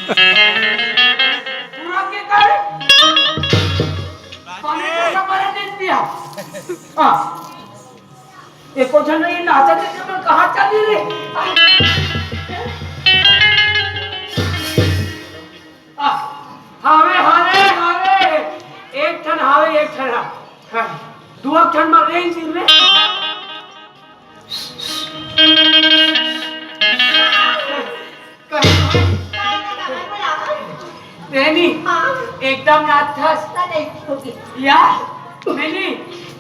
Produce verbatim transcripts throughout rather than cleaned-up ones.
पूरा के करे? पानी का कपड़ा दे दिया। हाँ। एको झन नहीं नाचा देखे, मैं कहाँ चली रे? आ, हावे, हावे, हावे। एक ठन हावे, एक ठन हा-, हाँ, दुआ ठन में रेंग दिन रे। कहीं नहीं। हाँ। एकदम नाचथस। या, नहीं, नहीं,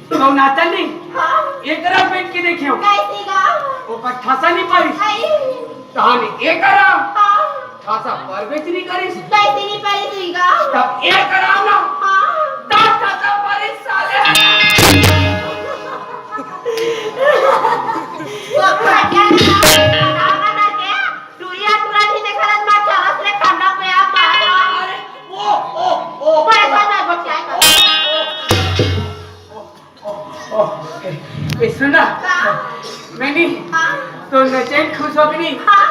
तो नाचा नहीं। हाँ। एकरा बैठ के देखियो। कैसी गा? ओकर ठासा नहीं पाई। नहीं। कहानी एकरा। हाँ। ठासा पर बेच नहीं करिस। कैसी नहीं पाई तू गा? तब एकरा ना। हाँ। तब ठासा पर साले। वो खटिया ना, ना, ना, ना, ना, टुरिया टुरा नहीं देखा रहत, मार चरस ले खंडा पे आप मार। अरे, ओ, ओ, ओ। पैसा ना बचाए कर। ओ, ओ, ए, ए, सुना। का? मैंने हाँ। तो नचेन खुश हो भी नहीं। हाँ।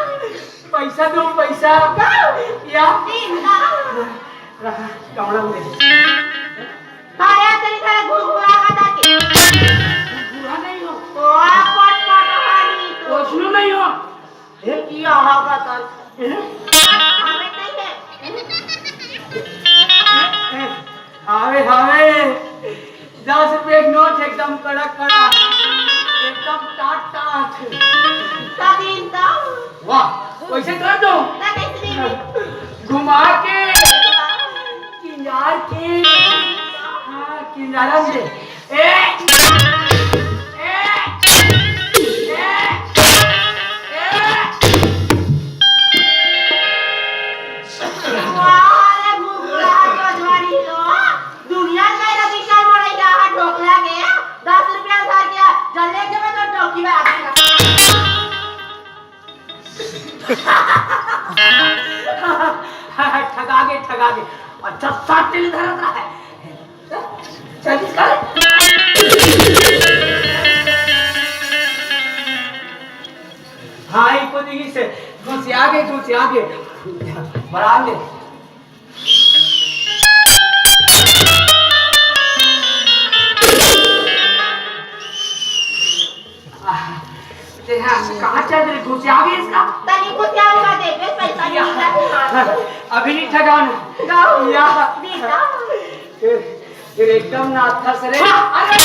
पैसा दो, पैसा। का? या? तीन का? रहा, कमरा में। भाया तेरी तरह घुरघुरा का ताकि। घुरघुरा नहीं हो। ओ, पट पट हरी तो। ओसनो नहीं हो। ए? किया होगा कल? ए? हमें नहीं है। ए, हावे, हावे। दस रुपये के नोट एकदम कड़क कड़क। एकदम टाट टाट। तदीन तो। वाह, वैसे कर दो। ना कैसे नहीं? घुमा के। किंजार के। हाँ, किंजारा दे। ए! ए! ए! ए! वाह रे, घुघुरा बजवानी लो। दुनिया में मेरा विशाल बड़े यहाँ ढोकला के दस रुपया उधार किया। जल्दी जब तो डोकी में आके ठगा गे, ठगा गे। अच्छा, साठ तिल धरत रहा है। चल, इसका ले। हाँ, इको देखी से घुसिया गे, घुसिया गे। बड़ा ले। तेरा कहाँ चल रही? घुसिया भी इसका? तनी घुसिया लगा दे, बे, पैसा नहीं या। मिला तुम्हारा। अभी नहीं ठगाना। गाओ। या। दीदा। फिर, फिर एकदम ना फंस रहे। अरे!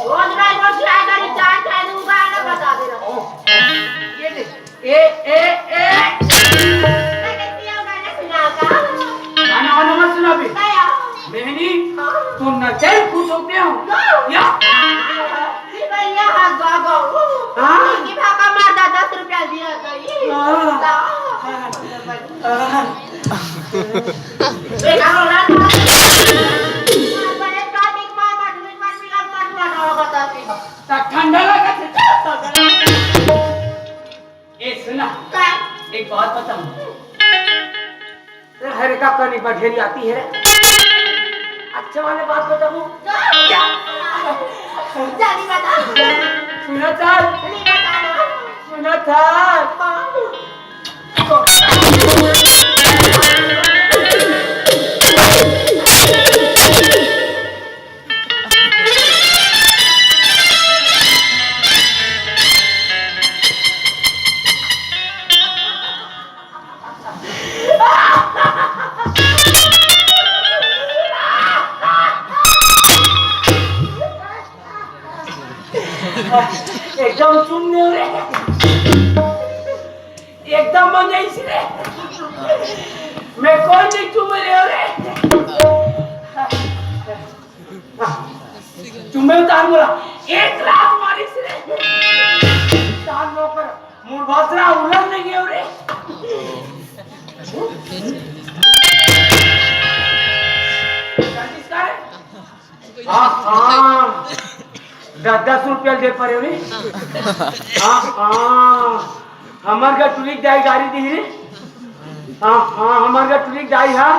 रोज भाई, रोज आएगा, रिचार्ज है, दूंगा, ना बता दे रहा। ये ले। ए, ए, ए। मैं कहती हूँ, गाना सुना का? गाना वाना मत सुना बे। क्या? बहनी, हाँ। तुम ना चैन खुश होते हो। हाँ। या? ये भैया, हाँ, गा, गा। हाँ। ये भागा मार दा, दस रुपया दिया था, ये। हाँ। गा। हाँ। हाँ। बेटा, रोना था। बड़े का दिख मार, मार, मार, मार, मार, मार, मार, मार, मार, मार, मार, मार, मार, मार, मार, मार, मार, मार, मार, ए, सुना। का? एक बात बताऊं। अरे, का कनी बढेरी आती है रे। अच्छा वाले बात बताऊं। का? क्या? जल्दी बता। सुना था? नहीं बताना। सुना था? हाँ। एकदम चुम नहीं हो रहे। एकदम मन नहीं रे। मैं कौन नहीं चुम रहे हो रे। चुम्मे उतार बोला, एक लात मारी रे। तान नौकर, मुड़ भासरा उलर नहीं गयो रे। हाँ, हाँ। दस दस रुपया दे परे रे। हाँ, हाँ। हमार घर टुलिक दाई गाड़ी दी रे। हाँ, हाँ, हमार घर टुलिक दाई हा।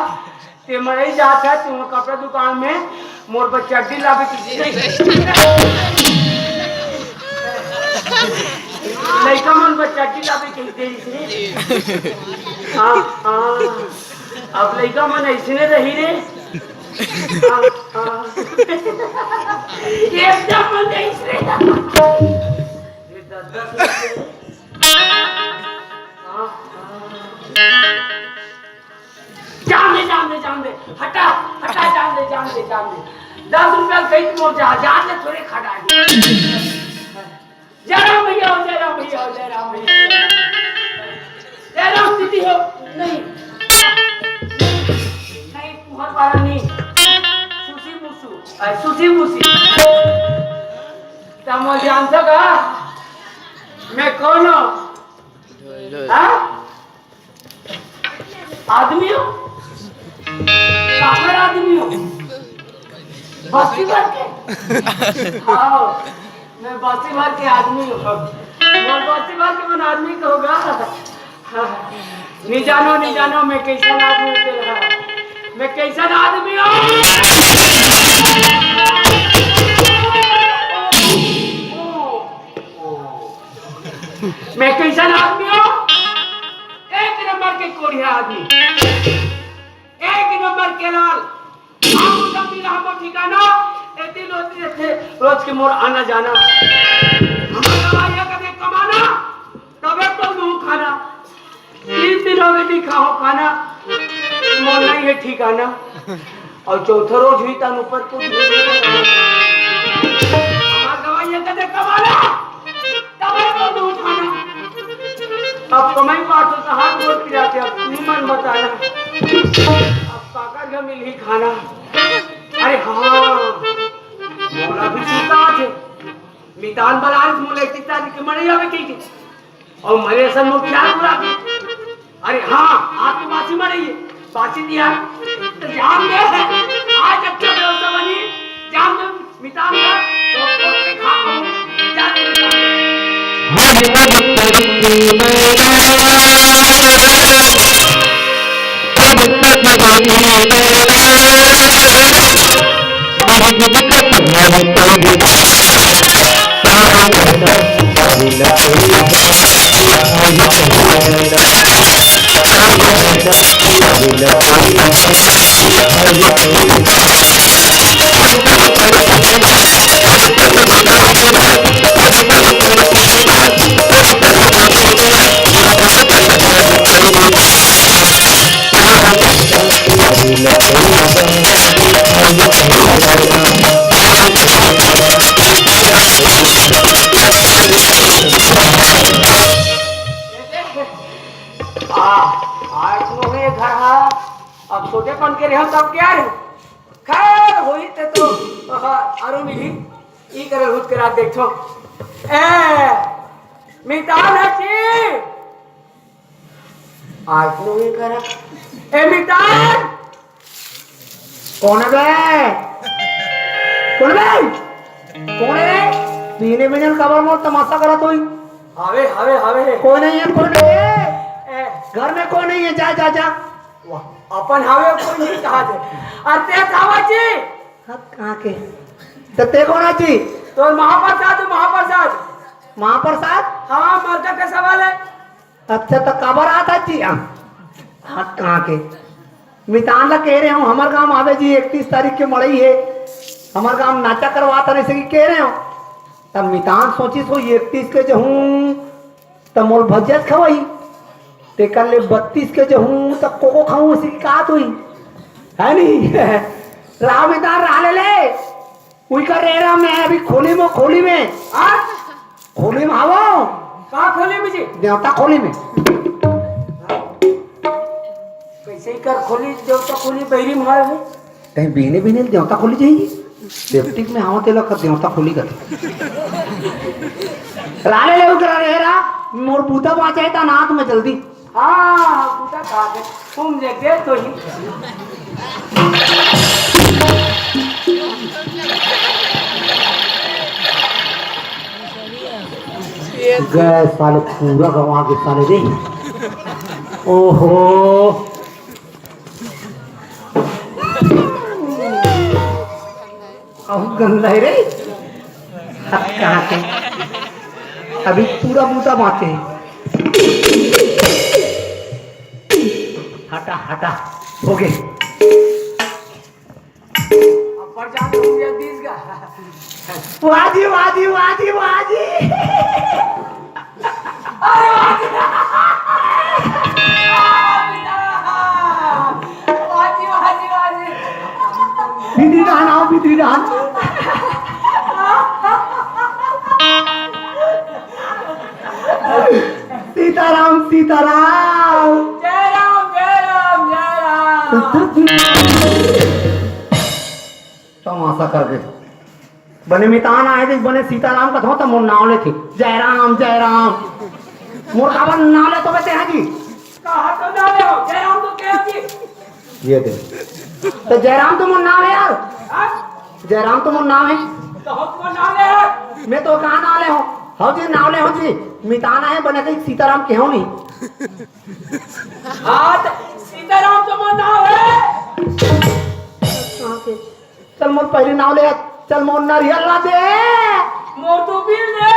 ते मरई जात है, तुम कपड़ा दुकान में मोर बर चड्डी लावे की। लइका मन बर चड्डी लावे की दे रे। हाँ, हाँ। अब लइका मन अइसने रही रे। हाँ, हाँ। एकदम मन अइसने। ये दस, दस रुपये। हाँ, हाँ। जान दे, जान दे, जान दे। हटा, हटा, जान दे, जान दे, जान दे। दस रुपया सहित मोर जा, जान दे, थोड़े खा डाल। जय राम भैया हो, जय राम भैया हो, जय राम भैया। जय राम दीदी हो। नहीं, नहीं, तुम्हार पारा नहीं। सुसी मुसु, आ, सुसी मुसी। तम जानता का? मैं कौन हूँ? हाँ? आदमी हो? काकर आदमी हो? बस्ती भर के? हाँ, मैं बस्ती भर के आदमी हूँ। मोर बस्ती भर के मन आदमी के होगा। नी जानो, नी जानो, मैं कैसन आदमी हूँ तेरा। मैं कैसन आदमी हूँ? मैं कैसन आदमी हूँ? एक नंबर के कोढ़िया आदमी, एक नंबर के लाल। आगू तक मिला हमर ठिकाना, एती रोज के थे, रोज के मोर आना जाना। हमर दवाई है कदे कमाना, तबे तो मुंह खाना। तीन दिन हो गए नहीं खाओ खाना, मोर नहीं है ठिकाना। और चौथा रोज हुई तन ऊपर को हमार दवाई ये कदे कमाना, तबे तो दूध खाना। अब कमाई पात हो तो हाथ गोड़ पिराते, अब तुम मन बताना। अब काकर घर मिलही खाना। अरे हाँ, मोला भी चिंता आज। मितान बलान मोला इतनी तारीख के मरे जावे कही के। और मरे असन मोर ख्याल पूरा। अरे हाँ, आज तो बासी मरे ही है। बासी दिया। तो जान दे, आज अच्छा व्यवस्था बनी। जान दे, मितान का, तो, तो खा खाऊं। जान दे। आ, आज लोग ये घर हा, अब छोटे पन के रहे तब क्या रहे? खैर, होई ते तो, आहा, आरो मिली, ई करे हुत करा देखो। ए, मितान है जी। आज लोग ये घर हा। ए, मितान! कोन हे बे? कोन हे बे? कोन हे रे? बीने बीने काबर मोर तमाशा करत होई? हवे, हवे, हवे। कोई नहीं है, कोई नहीं है। ए। घर में कोई नहीं है, जा, जा, जा। वाह, अपन हवे, कोई नहीं कहा थे। अरे ते कावत जी? हाथ कहाँ के? तो ते कोन हा जी? तोर महाप्रसाद, महाप्रसाद। महाप्रसाद? हाँ, मरदा के सवाल है। अच्छा, त काबर आत हस जी? हाँ, हाथ कहाँ के? मितान ला कहे रहे हूँ, हमर गाँव आवे जी, इकतीस तारीख के मड़ई हे, हमर गाँव नाचा करवात हन, अइसे कि कहे रहे हूँ। तब मितान सोचिस हो, इकतीस के जहूँ, त मोल भजियाच खवाही, तेकर ले बत्तीस के जहूँ, त कोको खाऊँ, अइसे कि कात होही, है नहीं? रहा मितान, रहा ले ले। उई कर रे रहा मैं अभी खोली में, खोली में। हाँ? खोली में आवो। का खोली में जी? देवता खोली में। कैसे ही कर खोली, देवता खोली बहिरी में आवे। कहीं बीने बीने देवता खोली जाही। सेप्टिक में आवत हे लोग देवता खोली कर। राले ले उकर रे रहा, मोर बूता बाँचे हे त नाथ में जल्दी। हाँ, बूता खा के तुम जे दे तो ही। गए साले, पूरा गंवा के साले रे। ओहो। अहू गंदा हे रे। हाथ कहाँ के? अभी पूरा बूता बाँचे हे। हटा, हो गए। अब्बड़ जान तो मुझे दिस गा। वाह जी, वाह जी, वाह जी, वाह जी। अरे वाह जी। वाह जी, वाह जी, वाह जी। विधि डाहन आओ, विधि डाहन। सीताराम, सीताराम। जय राम, जय राम, जय राम। तमाशा करके बने मितान आए थे, बने सीताराम का धो, त मोर नाव लेथे, जय राम, जय राम। मोर काबर नाव ले तो बेटे हैं जी? कहा तो नाव ले हो, जय राम तो कहे जी। ये दे। तो जयराम तो मोर नाव है यार। हाँ? जयराम तो मोर नाव है। तो हम तो नाव ले हो। मैं तो कहाँ नाव ले हो? हो जी, नाव ले हो जी। मितान आए, बने कहीं सीताराम के हो नहीं। हाँ, तो सीताराम तो मोर नाव है। चल मोर पहली नाव ले, चल मोर नरियल ला दे। मोर दुबिल दे।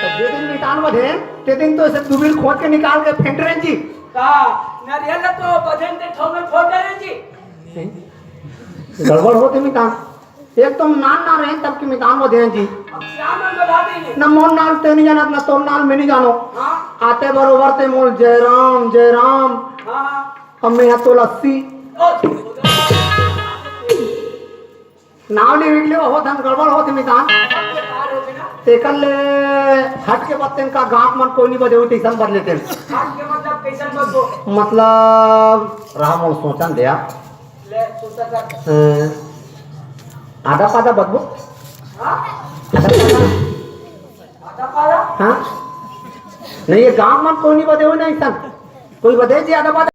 तो जे दिन मितान बधेन, ते दिन तो ऐसे दुबिल खोज के निकाल के फेंक रहे जी। का? नरियल ला तो बधेन ते ठोंगे फोड़ रहे जी। गड़बड़ होते मितान। एक तो नान ना रहे तब के मितान बधेन जी। अब क्या नाम बता देंगे? ना मोर नाल ते नहीं जाना, ना तोर नाल मैं नहीं जानो। हाँ। आते बरोबर ते मोल जयराम, जयराम। हाँ। अब मैं यहाँ तो लस्सी। ओ, नाव ले विगले हो धन गड़बड़ होत मितान। तेकर ले हट के बतेन का गांव मन कोई नहीं बदे हुई तैसन बदले तेन। हट के मतलब कैसन बदलो? मतलब रहा मोर सोचन दे आप। ले, सोचा कर। अ, आधा पाधा बदबो। हाँ? आधा पाधा। आधा पाधा? हाँ? नहीं, ये गांव मन कोई नहीं बदे हुई ना ऐसन। कोई बदे जी आधा पाधा?